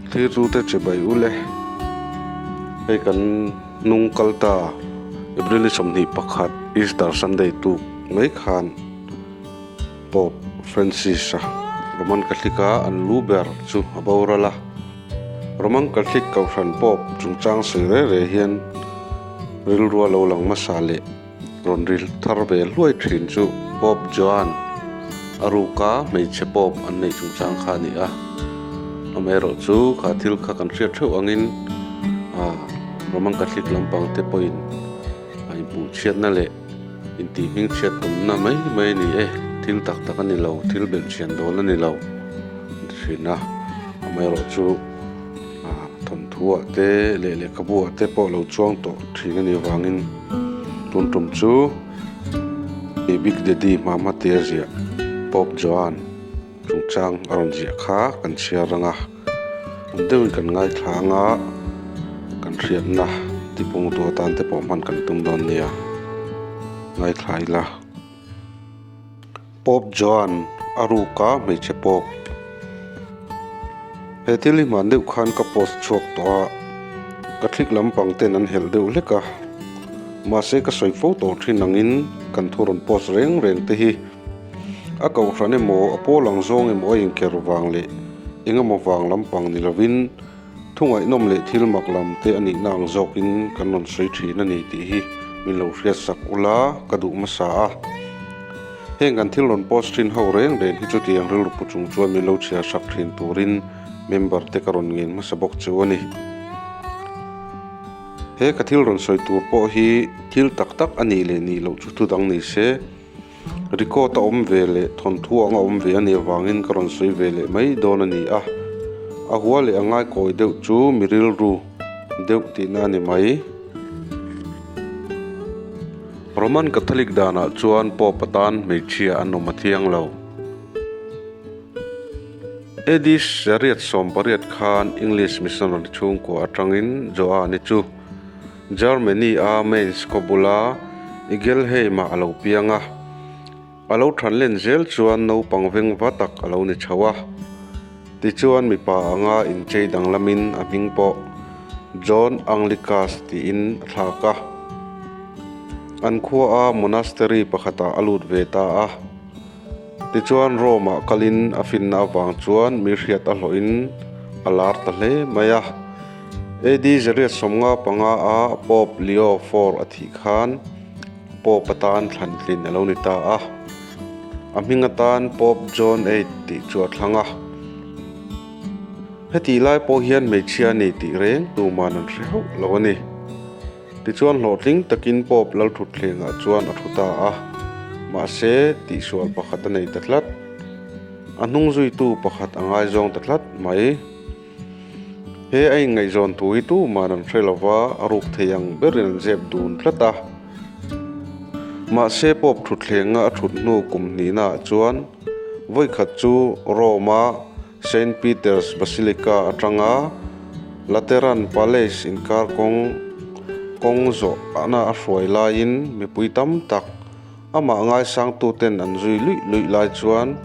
Thirtute chibai u le. Hei kan hnung kal ta April ni 21 Easter Sunday tuk mai khan Pope Francis-a Roman Catholic-a an lu ber chu a boral a. Roman Catholic Kohhran Pope chungchang sawi reng reng hian rilru a lo lang hmasa leh. Rawn ri thar ve hluai thin chu Pope Joan a ruka hmeichhe Pope an neih chungchang kha a ni a. Amaherawh chu kha thil kha kan hriat theuh angin ah Roman Catholic lampang te pawhin a inhmuh chhiatna leh intih hming chhiat tumna mai mai a ni e, thil tak tak a ni lo, thil belhchian dawn a ni lo an ti thin a. Amaherawh chu ah thawnthuah te leh lehkhabuah te pawh lo chuang tawh thin a nih avangin tun tum chu ih Big Daddy hma hma te a ziah Pope Joan chungchang a rawn ziah kha kan chhiar ang a awm deuhin kan ngaithla ang a kan hriatna tipung tu atan te pawh hman kan tum dawn nia ngaithla ila. Pope Joan a ruka hmeichhe Pope. He thil hi hman deuh khan ka post chhuak tawh a, ka thlik lampang ten an helh deuh hlek a. Mahse ka sawi fo tawh thin angin kan thu rawn post reng reng te hi a kohhran emaw a pawl ang zawng emaw a inker vang leh eng emaw vang lampang ni lovin thu ngaihnawm leh thil mak lam te a nihna ang zawkin kan rawn sawi thin a ni tih hi min lo hriatsak ula ka duh hmasa a. Heng kan thil rawn post thin ho reng reng hi chutiang rilru pu chung chuan min lo chhiarsak thin turin member te ka rawn ngen hmasa bawk chu a ni. He ka thil rawn sawi tur pawh hi thil tak tak a nih leh nih loh chu thu dang ni se. Record a awm ve leh thawnthu ang a awm ve a nih avangin ka rawn sawi ve leh mai dawn a ni a, a hua leh a ngaikawi deuh chu mi rilru deuh tihna a ni mai. Roman Catholic danah chuan Pope atan hmeichhia an awm a thiang lo. AD 880 khan English missionary chhungkua atangin Joan-i chu Germany-a Mainz khaw bula Igelheim-ah a lo piang a, a lo than len zel chuan naupang veng va tak a lo ni chho a. Tichuan mipa anga inchei danglamin a hming pawh John Anglicus tiin a thlak a. An khuaa monastery pakhatah a lut ve ta a. Tichuan Rome-ah kalin a finna avang chuan mi hriat a hlawhin a lar ta hle mai a. AD 855 a Pope Leo IV a thih khan Pope atan thlan tlin a lo ni ta a. A hming atan Pope John VIII tih chu a thlang a. Hetih lai pawh hian hmeichhia a ni tih reng tuman an hre hauh lo a ni. Tichuan hlawhtling takin Pope Lalthutthlengah chuan a thu ta a, mahse tihsual pakhat a nei ta tlat. A hnung zuitu pakhat a ngaizawng ta tlat mai. He a inngaihzawn thu hi tuman an hre lova, a ruk thei ang berin an zep dun tlat a. Mahse Pope thutthlenga a thut hnu kum hnihnaah chuan vawikhat chu Rome-a Saint Peter's Basilica atanga Lateran Palace inkar kawng kawng zawh ana a hruai laiin mipui tam tak amah ngaisangtuten an zui luih luih lai chuan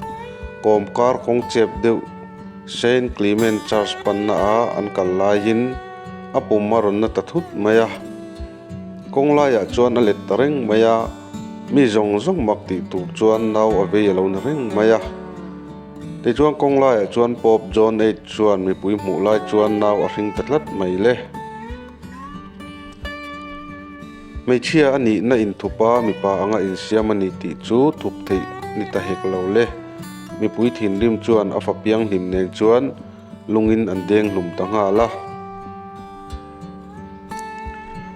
kawmkar kawng chep deuh Saint Clement Church panna a an kal laiin a pum a rawn na ta thut mai a. Kawng laiah chuan a let ta reng mai a, mi zawng zawng mak tih tur chuan nau a vei a lo ni reng mai a. Tichuan kawng laiah chuan Pope John VIII chuan mipui hmuh lai chuan nau a hring ta tlat mai le. Hmeichhia a nihna inthupa mipa anga insiam a ni tih chu thup theih ni ta hek lo le. Mipui thinrim chuan a fa pianghlim nen chuan lungin an deng hlum ta nghal a.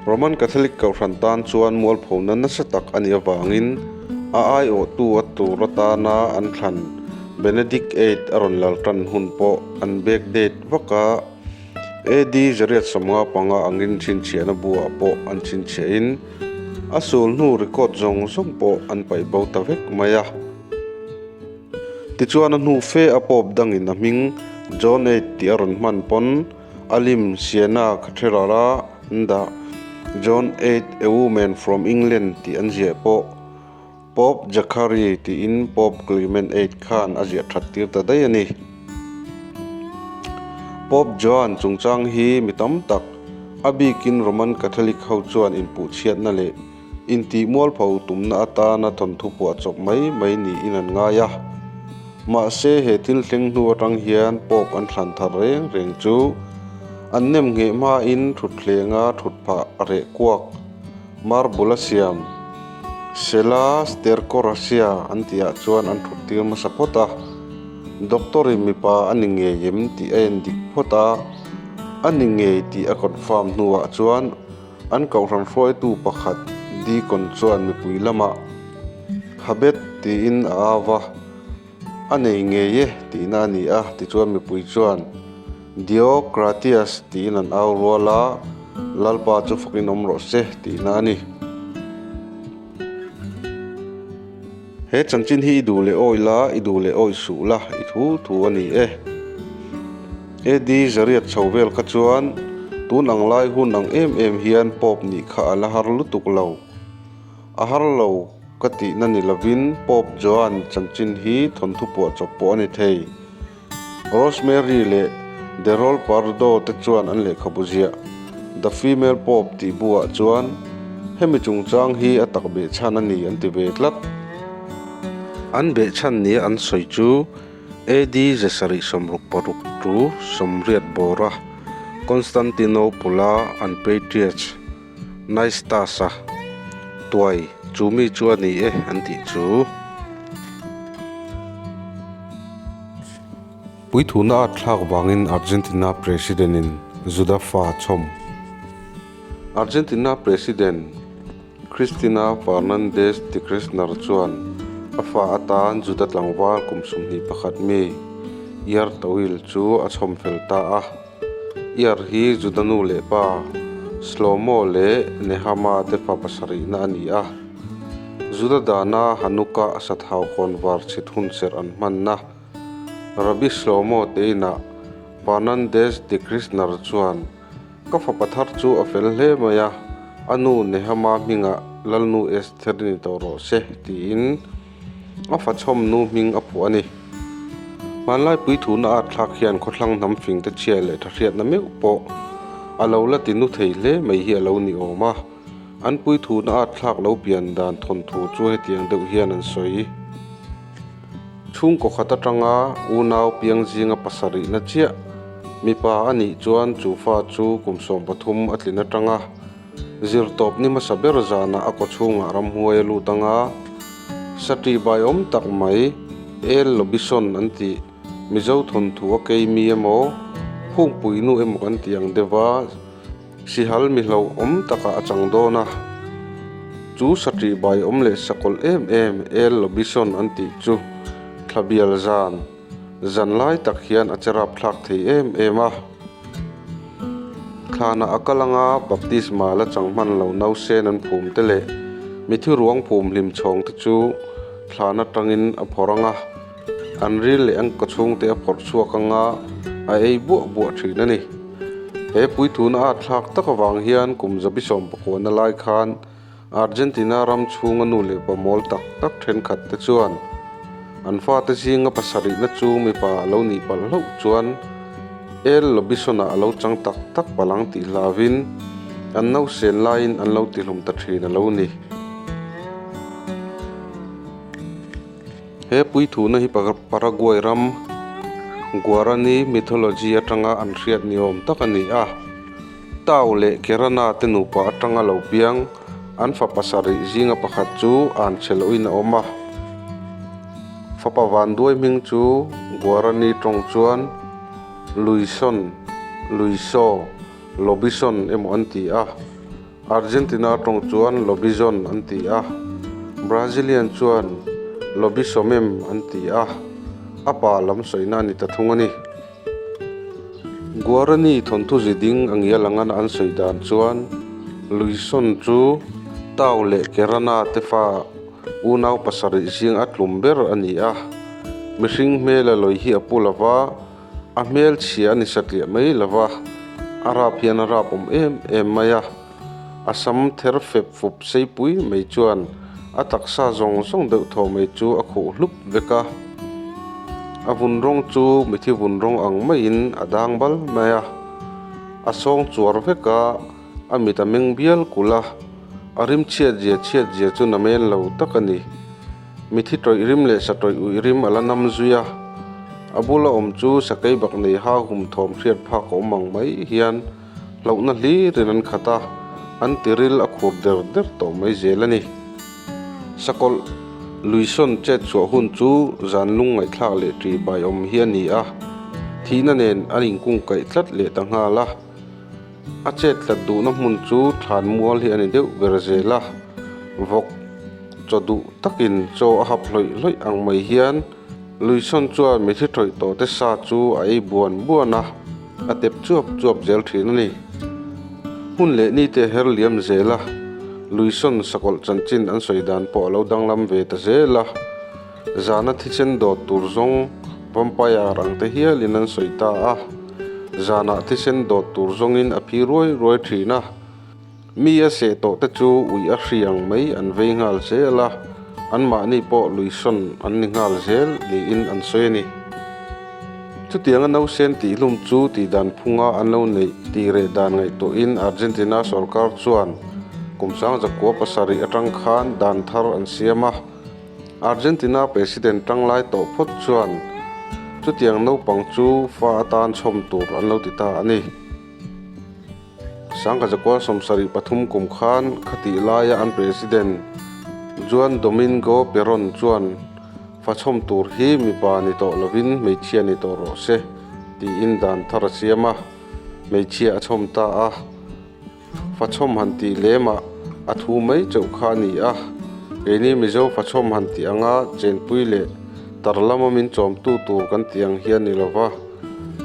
Roman Catholic Kohhran tan chuan mualphona nasa tak a nih avangin a aiawhtu a tur atana an thlan Benedict VIII a rawn lal tan hun pawh an back date vak a, AD 855 angin chhinchhiahna buah pawh an chhinchhiahin a sul hnu record zawng zawng pawh an paih bo ta vek mai a. Tichuan a hnu fe a Pope dangin a hming John VIII tih a rawn hman pawn Alim Siena Cathedral a an dah John VIII a woman from England tih an ziah pawh Pope Zachary tiin Pope Clement VIII khan a ziah that tir ta daih a ni. Pope Joan chungchang hi mi tam tak, a bikin Roman Catholic ho chuan inpuhchhiatna leh intih mualpho tumna atana thawnthu puah chawp mai mai niin an ngai a. Mahse he thil thleng hnu atang hian Pope an thlan thar reng reng chu an nem ngheh hmain thutthlenga thutphah reh kuak marble a siam Sela Stercorasia an tihah chuan an thut tir hmasa phawt a. Doctor in mipa a ni ngei em tih a en dik phawt a, a ni ngei tih a confirm hnuah chuan An kohhran hruaitu pakhat Deacon chuan mipui lamah Habet tiin a au va, A nei ngei e tihna a ni a, tichuan mipui chuan Deo gratias tiin an au rual a, Lalpa chu fakin awm rawh se tihna a ni. He chanchin hi i duh leh awi la, i duh leh awi suh la, i thu thu a ni e. AD Zariat chho vel kha chuan tun ang lai hun ang em em hian Pope nih kha a la har lutuk lo. A har lo ka tihna ni lovin Pope Joan chanchin hi thawnthu puah chawp pawh a ni thei. Rosemary leh Derol Pardo te chuan an lehkhabu ziah The Female Pope tih buah chuan hemi chungchang hi a tak behchhan a ni an ti ve tlat. An behchhan nia an sawi chu AD 766 tu sawmriat bawra Constantinople-a an patriarch Nicetas-a tuai chu mi chu a ni e an tih chu. Puithuna at thlak vangin Argentina President-in Juda fa chhawm. Argentina President Cristina Fernandez de Kirchner chuan a fa atan Juda tlangval kum 21 mi Yair Tawil chu a chhawm fel ta a. Yair hi Juda nu leh pa Shlomo leh Nehama te fa pasarihna a ni a. Juda dana Hanukkah sathau kawnvar chhit hun serh an hmanna Rabbi Shlomo te inah Fernandez de Kirchner chuan Ka fapa thar chu a fel hle mai a, a nu Nehama hmingah Lalnu Esther ni tawh rawh se tiin a fachhawm nu hming a phuah a ni. Hmanlai puithuna at thlak hian khawthlang hnam fing te chhia leh tha hriatna meuh pawh a lo la ti nu thei hle mai hi a lo ni awm a, an puithuna at thlak lo pian dan thawnthu chu hetiang deuh hian an sawi. Chhungkaw khat atanga unau piang zinga pasarihna chiah mipa a nih chuan chu fa chu kum 13 a tlin atanga zirtawp ni hmasa ber zanah a kaw chhungah ramhuai a lut anga Sati bai awm tak mai El Lobison an tih Mizo thawnthu a keimi emaw Phungpui nu emaw kan tih ang deuha Sihal mi hlauhawm takah a chang dawn a, chu saṭih bai awm leh sakawlh em em El Lobison an tih chu thla bial zan zan lai tak hian a che rapthlak thei em em a. Thlanah a kal anga baptisma la chang hman lo nausen an phum te leh mithi ruang phum hlim chhawng te chu thlan atangin a phawrh anga an ril leh an kaw chhungte a phawrh chhuak anga a ei buah buah thin a ni. He puithuna a thlak tak avang hian kum zabi 19 na lai khan Argentina ram chhunga nu leh pa mawl tak tak thenkhat te chuan an fate zinga pasarihna chu mipa a lo nih palh hlauh chuan El Lobison-ah a lo chang tak tak palh ang tih hlauvin an nausen laiin an lo tihlum ta thin a lo ni. He puithuna hi Paraguay ram Guarani mythology atanga an hriat ni awm tak a ni a. Tau leh Kerana te nupa atanga lo piang an fa pasarih zinga pakhat chu an che lohin a awm a. Fapa vanduai hming chu Guarani tawng chuan Luison, Luiso, Lobison emaw an ti a. Argentina tawng chuan Lobizon an ti a, Brazilian chuan Lobisomem an ti a, a pa lam sawina a ni ta thung a ni. Guarani thawnthu zi ding a ngial anga an sawi dan chuan Luison chu Tau leh Kerana te fa unau pasarih zing a tlum ber a ni a, mihring hmel a lawi hi a pu lo va, A hmelchhia a ni satliah mai lo va, a rap hian a rap awm em em mai a. A sam ther fep fup seipui mai chuan a taksa zawng zawng deuh thaw mai chu a khuh hlup vek a. A vun rawng chu mithi vun rawng ang maiin a dang bal mai a, a sawng chuar vek a, a mit a meng bial kulh a, a rim chhiat zia chhiat zia chu na men lo tak a ni. Mithi tawih rim leh sa tawih uih rim a la nam zui a, a bula awm chu sakei bak nei ha hum thawm hriat phak a awm ang mai hian hlauhna hlirin an khat a, an tiril a khur der der tawh mai zel a ni. Sakawlh luisawn chet chhuah hun chu zan lung ngaihthlak leh ṭi bai awm hi a ni a, thihna nen an inkungkaih tlat leh ta nghal a. A chet tlat duhna hmun chu thlan mual hi a ni deuh ber zel a, vawk chaw duh takin chaw a hap hlawih hlawih ang mai hian luisawn chuan mithi tawih tawh te sa chu a ei buan buan a, a tep chuap chuap zel thin a ni. Hmun leh ni te her liam zel a, luisawn sakawlh chanchin an sawi dan pawh a lo danglam ve ta zel a. Zana thisen dawt tur zawng vampire ang te hialin an sawi ta a, zanah thisen dawt tur zawngin a phi ruai ruai thin a, mi a seh tawh te chu ui a hri ang mai an vei nghal zel a, anmahni pawh luisawn an ni nghal zel niin an sawi a ni. Chutianga nausen tihhlum chu tihdan phunga an lo neih tih reh dan ngaihtuahin Argentina sorkar chuan kum sangzakua pasarih atang khan dan thar an siam a. Argentina President tanglai tawh phawt chuan chutiang naupang chu fa atan chhawm tur an lo ti ta a ni. Sangkhazakual 73 kum khan khatih laia an President Juan Domingo Peron chuan fa chhawm tur hi mipa ni tawh lovin hmeichhia ni tawh rawh se tiin dan thar a siam a, hmeichhia a chhawm ta a. Fachhawm han tih lemah a thu mai chauh kha a ni a, keini Mizo fachhawm han tih anga chenpui leh tar lama min chawmtu tur kan tih ang hi a ni lo va,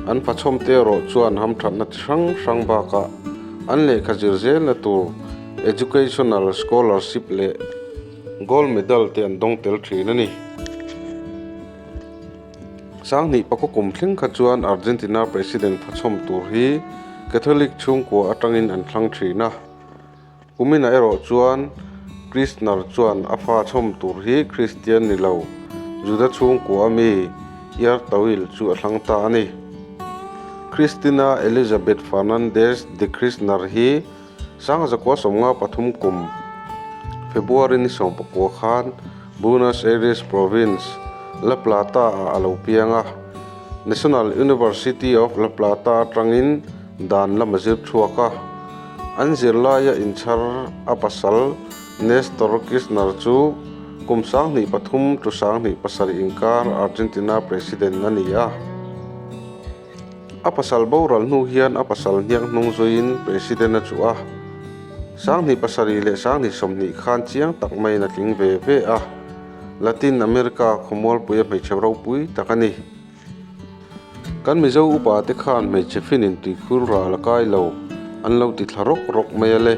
an fachhawm te erawh chuan hamthatna chi hrang hrang bakah an lehkha zir zelna tur Educational Scholarship leh Gold Medal te an dawng tel thin a ni. Sanghnih pakua kum thleng kha chuan Argentina President phachhawm tur hi Catholic chhungkua atangin an thlang thin a. Kuminah erawh chuan Kirchner chuan a fa chhawm tur hi Kristian ni lo, Juda chhungkua ami Yartawil chu a thlang ta a ni. Cristina Elizabeth Fernandez de Kirchner hi Sangzakua 53 kum February ni 19 khan Buenos Aires Province, La Plata-ah a lo piang a. National University of La Plata atangin dan lam a zir chhuak a. An zirlaia inchhar a pasal Nestor Kirchner chu kum 23 to 27 inkar Argentina President a ni a. A pasal boral hnu hian a pasal hniak hnung zuiin President a chuh a, 27 leh 20 khan chiang tak maiin a tling ve ve a, Latin America khawmualpuia hmeichhe ropui tak a ni. Kan Mizo upa te khan hmeichhe finin tuikhur ral a kai lo an lo ti thla rawk rawk mai a le.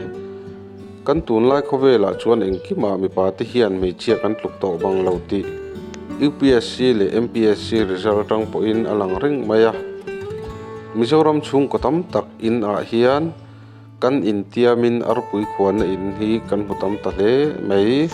Kan tunlai khawvelah chuan engkimah mipa te hian hmeichhia kan tluk tawh bang lo tih UPSC leh MPSC result atang pawhin a lang reng mai a. Mizoram chhungkaw tam tak in ah hian kan intiamin arpui khuanna in hi kan hmu tam ta hle mai.